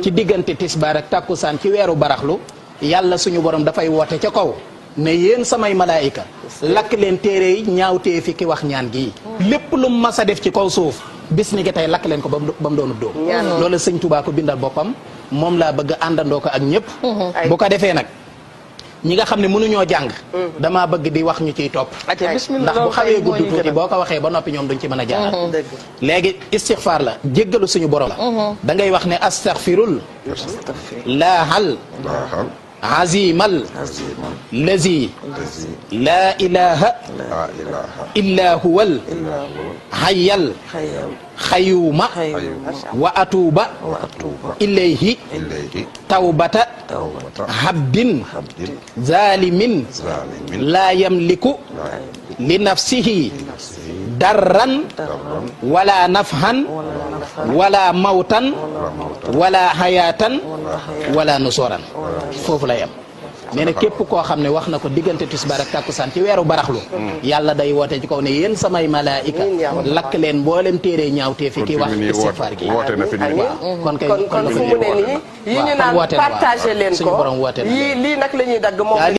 ci diggante tisbaar ak takkusaan ci weeru baraxlu yàlla suñu borom dafay woote ca kaw ne yéen samay malaayika lakk leen téere yi ñaawtee fi ki wax ñaan gii lépp lu mas a def ci kaw suuf bis ni ki tey lakk leen ko ba mu doonu dóom loolu sëñ Tuubaa ko bindal boppam moom laa bëgg àndandoo ko ak ñëpp bu ko defee nag ñi nga xam ne mënuñoo jàng damaa bëgg di wax ñu ciy topp ndax bu xawee gudd tuuti boo ko waxee ba noppi ñoom duñ ci mën a jaar léegi istixfaar la jéggalu suñu borom la da ngay wax ne astaxfirul laahal azimal lazi laa ilaha illa huwal hayyal xayuuma wa atuuba ilayhi tawbata habdin zalimin laa yamliku li nafsihi darran wala nafhan wala mawtan wala hayatan wala nusuran foofu la yem nee na képp koo xam ne wax na ko diggante tisbaar ak takkusaan ci weeru baraxlu yàlla day woote ci kaw ne yéen samay malaayika lakk leen mboolem téere ñaawtee fi ki wax istighfar gi waaw kon kay kon fu mu ne nii yi ñu naan partagé leen ko suñu borom woote na lii nag la ñuy dagg moom